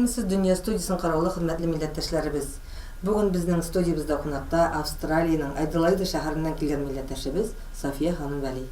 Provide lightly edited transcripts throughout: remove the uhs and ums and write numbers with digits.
Исәнмесез, Дөнья студиясен караулы хөрмәтле милләттәшләребез! Бүген безнең студиябездә кунакта Австралиянең Аделаида шәһәреннән килгән милләттәшебез София ханым Вәли.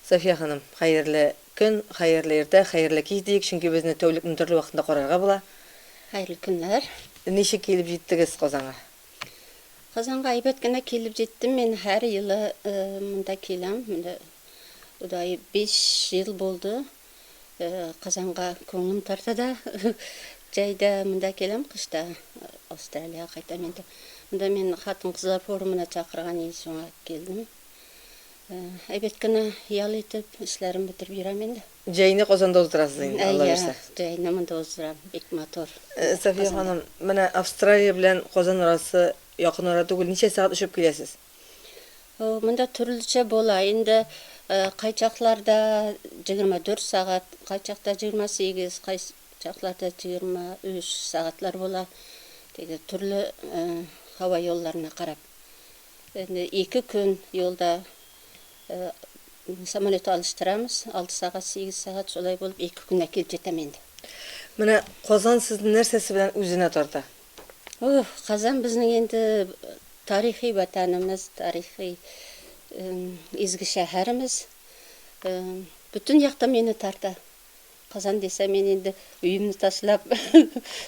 София ханым, хәерле көн, хәерле иртә, хәерле кич диик, чөнки безне тәүлекнең төрле вакытында карарга була. Хәерле көннәр. Ничек килеп җиттегез Казанга? Казанга әйбәт кенә килеп җиттем. Мин һәр елы монда киләм. Менә Бодай 5 ел булды. Казанга күңелем тарта да. Җәйдә монда киләм, кышта Австралиягә кайтам инде. Монда мин хатын-кызлар форумына чакырган иде, шуңа килдем. Әйбәт кенә ял итеп, эшләрем бетереп йөрәм инде. Җәйне Казанда уздырасыз инде, Алла Әйе, бирсә. җәйне монда уздырам, бик матур. София ханым, менә Австралия белән Казан арасы якын ара түгел, ничә сәгать очып киләсез? Монда төрлечә була. Инде кайчакларда 24 сәгать, кайчакта 28, кайчакларда 23 сәгатьләр була. Теге төрле һава юлларына карап. Инде ике көн юлда самолет алыштырабыз. 6 сәгать, 8 сәгать шулай булып ике көнгә килеп җитәм инде. Менә Казан сезне нәрсәсе белән үзенә тарта? Ух, Казан безнең инде тарихи ватанымыз, тарихи изге шәһәремез. Бөтен яктан мине тарта. Казан дисә, мин инде өемне ташлап,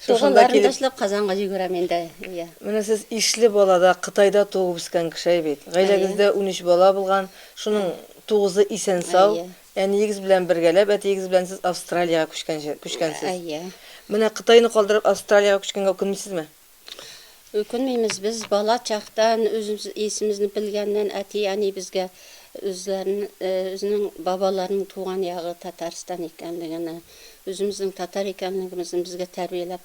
туганнарымны ташлап Казанга йөгерәм инде. Иә. Менә сез ишле балада Кытайда туып үскән кеше бит. Гаиләгездә 13 бала булган, шуның тугызы исән-сау. Әниегез белән бергәләп, әтиегез белән сез Австралиягә күчкән, күчкәнсез. Әйе. Менә Кытайны калдырып Австралиягә күчкәнгә үкенмисезме? Үкенмимез. Без бала чактан, үзебез исебезне белгәннән әти-әни безгә үзләрен, үзенең бабаларының туган ягы Татарстан икәнлегене, үзебезнең татар икәнлегебезне безгә тәрбияләп,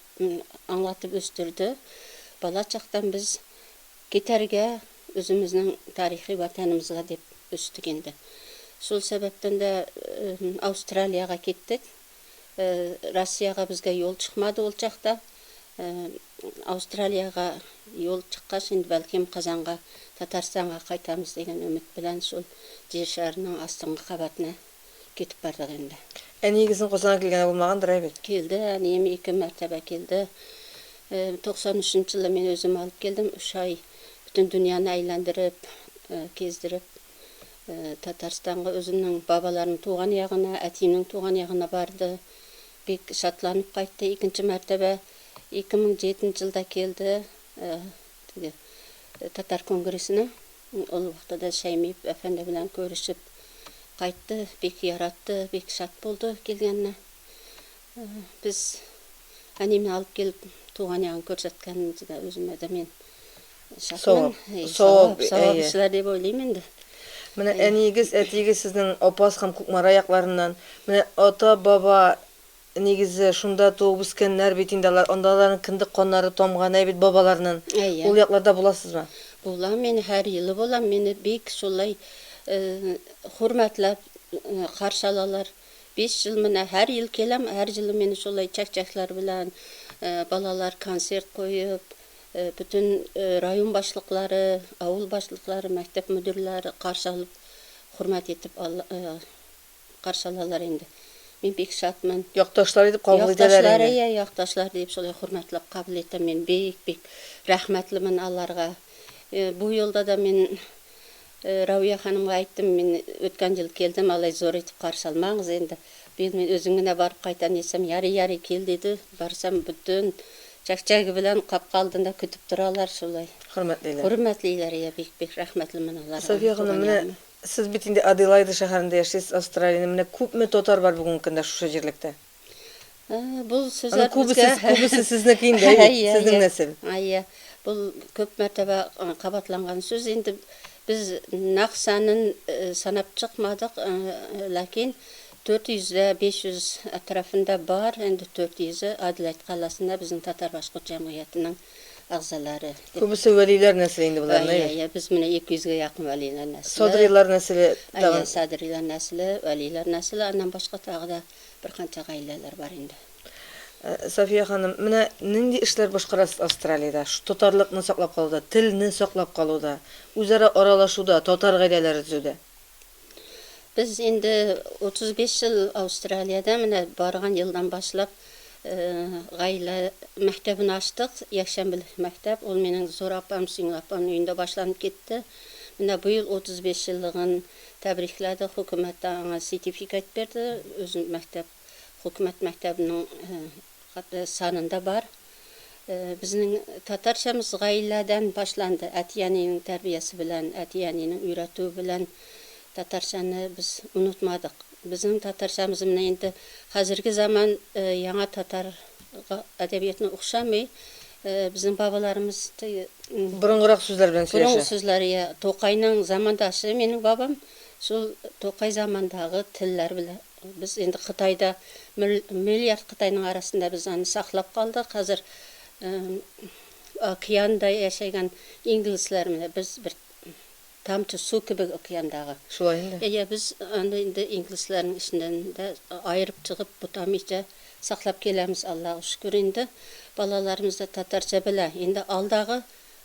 аңлатып үстерде. Бала чактан без Китәргә, үземезнең тарихи ватанымызга дип үстек инде. Шул сәбәптән дә Аустралиягә киттек. Россиягә безгә юл чыкмады ул чакта. Аустралиягә юл чыккач, инде бәлкем Казанга, Татарстанга кайтамыз дигән өмет белән шул Җир шарының астынгы кабатына китеп бардык инде. Әниегезнең Казанга килгәне булмагандыр, әй бит? Килде, әнием ике мәртәбә килде. 93 нче елда мин үзем алып килдем, өч ай бөтен дөньяны әйләндереп, кездереп, Татарстанга үземнең бабаларның туган ягына, әтиемнең туган ягына барды. Бик шатланып кайтты. Икенче мәртәбә 2007 нче елда килде, теге татар конгрессына. Ул вакытта да Шәймиев әфәнде белән күрешеп кайтты, бик яратты, бик шат булды килгәненә. Без әниемне алып килеп туган ягын күрсәткәнебезгә үземә дә мин шатмын. Савап. Савап, Савап эшләр дип уйлыйм инде. Менә әниегез, әтиегез сезнең Апас һәм Кукмара якларыннан. Менә ата-баба Нигезе, шунда туып үскәннәр бит инде алар, анда аларның кендек каннары тамган, әй бит бабаларнын. Әйе. Ул якларда буласызмы? Булам мин, һәр елы булам, мине бик шулай хөрмәтләп каршы алалар. Биш ел менә һәр ел киләм, һәр елы мине шулай чәк-чәкләр белән, балалар концерт куеп, бөтен район башлыклары, авыл башлыклары, мәктәп мөдирләре каршы алып, хөрмәт итеп Каршы алалар инде. Мин бик шатмын. Якташлар итеп кабул итәләр инде. Якташлар, әйе, якташлар диеп шулай хөрмәтләп кабул итә. Мин бик-бик рәхмәтлемен аларга. Бу юлда да мин Рәвия ханымга әйттем, мин үткән ел килдем, алай зур итеп каршы алмагыз инде. Быел мин үзем генә барып кайтам дисәм, ярый, ярый, кил, диде. Барсам, бөтен чәкчәге белән капка алдында көтеп торалар шулай. Хөрмәтлиләр. Хөрмәтлиләр, әйе, бик-бик рәхмәтлемен аларга, София ханым, туган менә ягыма. Сез бит инде Аделаида шәһәрендә яшисез, Австралиянең. Менә күпме татар бар бүгенге көндә шушы җирлектә? Бу Аның сүзләр күбесе, безгә күбесе сезнеке инде, әйе бит? Әйе, Сезнең әйе. нәсел. Әйе. Бу күп мәртәбә кабатланган сүз инде. Без нәкъ санын санап чыкмадык, ләкин 400 дә 500 әтрафында бар. Инде 400-е Аделаид каласында безнең татар-башкорт җәмгыятенең әгъзалары дип. Күбесе вәлиләр нәселе инде боларның, Әйе, әйе бит? әйе, без менә 200 гә якын вәлиләр нәселе. Садрилар нәселе Әйе, тагын. Садрилар нәселе, вәлиләр нәселе, аннан башка тагы да берканча гаиләләр бар инде. Сафия ханым, менә нинди эшләр башкарасыз Австралиядә, шу татарлыкны саклап калуда, телне саклап калуда, үзара аралашуда, татар гаиләләре төзүдә? Без инде 35 ел Австралиядә, менә барган елдан башлап гаилә мәктәбен ачтык, якшәмбелек мәктәп. Ул минем зур апам, сеңел апамның өендә башланып китте. Менә быел 35 еллыгын тәбрикләде, хөкүмәт тә аңа сертификат бирде. Үзен мәктәп, хөкүмәт мәктәбенең санында бар. Безнең татарчамыз гаиләдән башланды. Әти-әнинең тәрбиясе белән, әти-әнинең өйрәтүе белән татарчаны без онытмадык. Безнең татарчамыз менә инде хәзерге заман яңа татар әдәбиятына охшамый. Безнең бабаларыбыз борынгырак сүзләр белән сөйләшә. Борынгы сүзләр, я, Тукайның замандашы минем бабам. Шул Тукай замандагы телләр белән без инде Кытайда миллиард Кытайның арасында без аны саклап калдык. Хәзер океанда яшәгән инглизләр менә без бер тамчы су кебек океандагы. Шулай инде. Әйе, без аны инде инглизләрнең эченнән дә аерып чыгып, бутамыйча саклап киләбез, Аллага шөкер инде. Балаларыбыз да татарча белә. Инде алдагы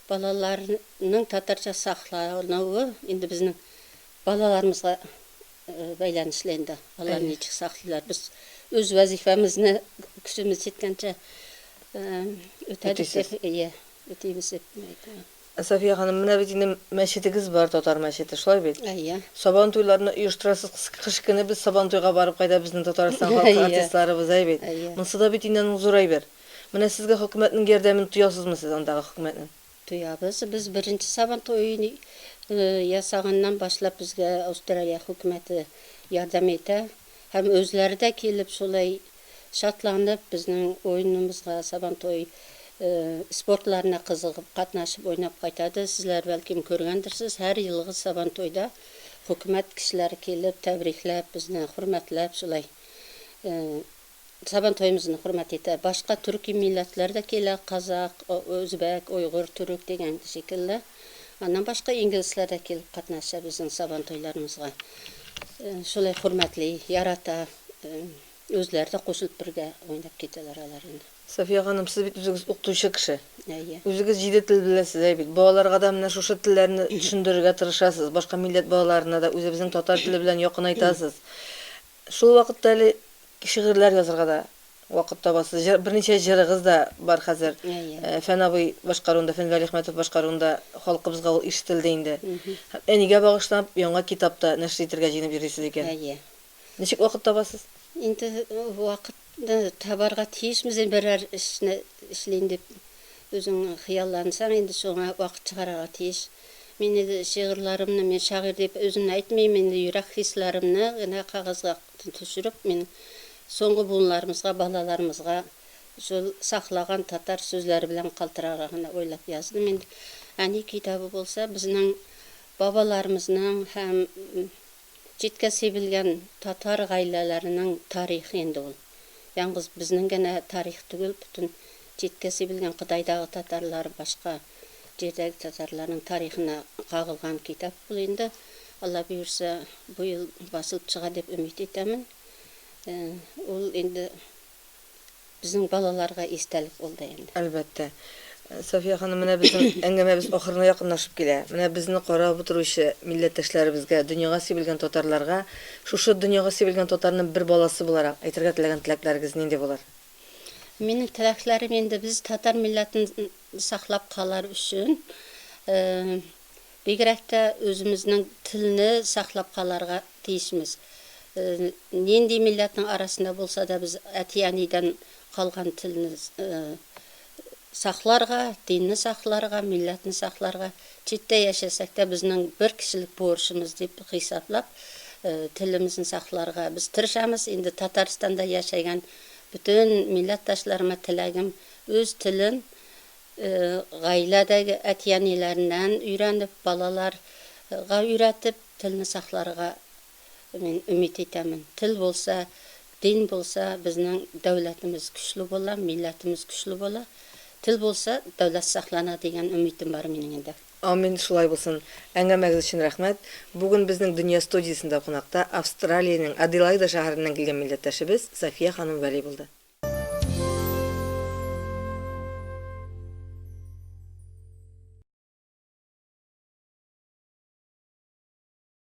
балаларның татарча саклануы инде безнең балаларыбызга бәйләнешле инде. Алар ничек саклыйлар. Без үз вазифамызны көчебез җиткәнчә үтәдек дип, әйе, үтибез дип әйтәм. София ханым, менә бит инде мәчетегез бар, татар мәчете, шулай бит? Әйе. Сабан туйларны оештырасыз. Кыш көне без Сабан туйга барып кайта безнең Татарстан халкы артистларыбыз, әй бит. Монсы да бит инде аның зур әйбер. Менә сезгә хөкүмәтнең ярдәмен тоясызмы сез андагы хөкүмәтнең? Тоябыз. Без беренче Сабан туен ясаганнан башлап безгә Австралия хөкүмәте ярдәм итә. Һәм үзләре дә килеп шулай шатланып безнең уеныбызга, Сабан туй спортларына кызыгып катнашып уйнап кайтады. Сезләр бәлкем күргәндерсез, һәр елгы Сабан туйда хөкүмәт кешеләре килеп, тәбрикләп, безне хөрмәтләп шулай Сабан туебызны хөрмәт итә. Башка төрки милләтләр дә килә, казак, үзбәк, уйгыр, төрек дигән шикелле. Аннан башка инглизләр дә килеп катнаша безнең Сабан туйларыбызга. Шулай хөрмәтли, ярата. Үзләре дә кушылып бергә уйнап китәләр алар инде. София ханым, сез бит үзегез укытучы кеше. Әйе. Үзегез җиде тел беләсез, әй бит. Балаларга да менә шушы телләрне төшендерергә тырышасыз. Башка милләт балаларына да үзебезнең татар теле белән якынайтасыз. Шул вакытта әле шигырьләр язарга да вакыт табасыз. Җыр, берничә җырыгыз да бар хәзер. Әйе. Фән абый башкаруында, Фән Вәлиәхмәтов башкаруында халкыбызга ул ишетелде инде. Һәм әнигә багышлап яңа китап та нәшер итәргә җыенып йөрисез икән. Әйе. Ничек вакыт табасыз? Инде вакытны табарга тиешбез инде берәр эшне эшлим дип үзең хыяллансаң, инде шуңа вакыт чыгарырга тиеш. Мин инде шигырьләремне, мин шагыйрь дип үземне әйтмим, инде йөрәк хисләремне генә кәгазьгә төшереп, мин соңгы буыннарыбызга, балаларыбызга шул саклаган татар сүзләре белән калтырарга гына уйлап яздым инде. Әни китабы булса, безнең бабаларыбызның һәм читкә сибелгән татар гаиләләренең тарихы инде ул. Яңгыз безнең генә тарих түгел, бөтен читкә сибелгән Кытайдагы татарлар, башка җирдәге татарларның тарихына кагылган китап ул инде. Алла боерса, бу ел басылып чыга дип өмет итәмен. Ул инде безнең балаларга истәлек булды инде. Әлбәттә. София ханым, менә безнең әңгәмәбез ахырына якынлашып килә. Менә безне карап утыручы милләттәшләребезгә, дөньяга сибелгән татарларга, шушы дөньяга сибелгән татарның бер баласы буларак, әйтергә теләгән теләкләрегез нинди булыр? Минем теләкләрем инде без татар милләтен саклап калар өчен, бигрәк тә үзебезнең телне саклап каларга тиешбез. Нинди милләтнең арасында булса да без әти-әнидән калган телне сакларга, динне сакларга, милләтне сакларга, читтә яшәсәк тә безнең бер кешелек бурычыбыз дип хисаплап, телебезне сакларга без тырышабыз. Инде Татарстанда яшәгән бөтен милләттәшләремә теләгем үз телен гаиләдәге әти-әниләреннән өйрәнеп, балаларга өйрәтеп, телне сакларга мин өмет итәмен. Тел булса, дин булса, безнең дәүләтебез көчле була, милләтебез көчле була. Тел булса, дәүләт саклана дигән өмитем бар минем инде. Амин, шулай булсын. Әңгәмәгез өчен рәхмәт. Бүген безнең Дөнья студиясендә кунакта Австралиянең Аделаида шәһәреннән килгән милләттәшебез София ханым Вәли булды.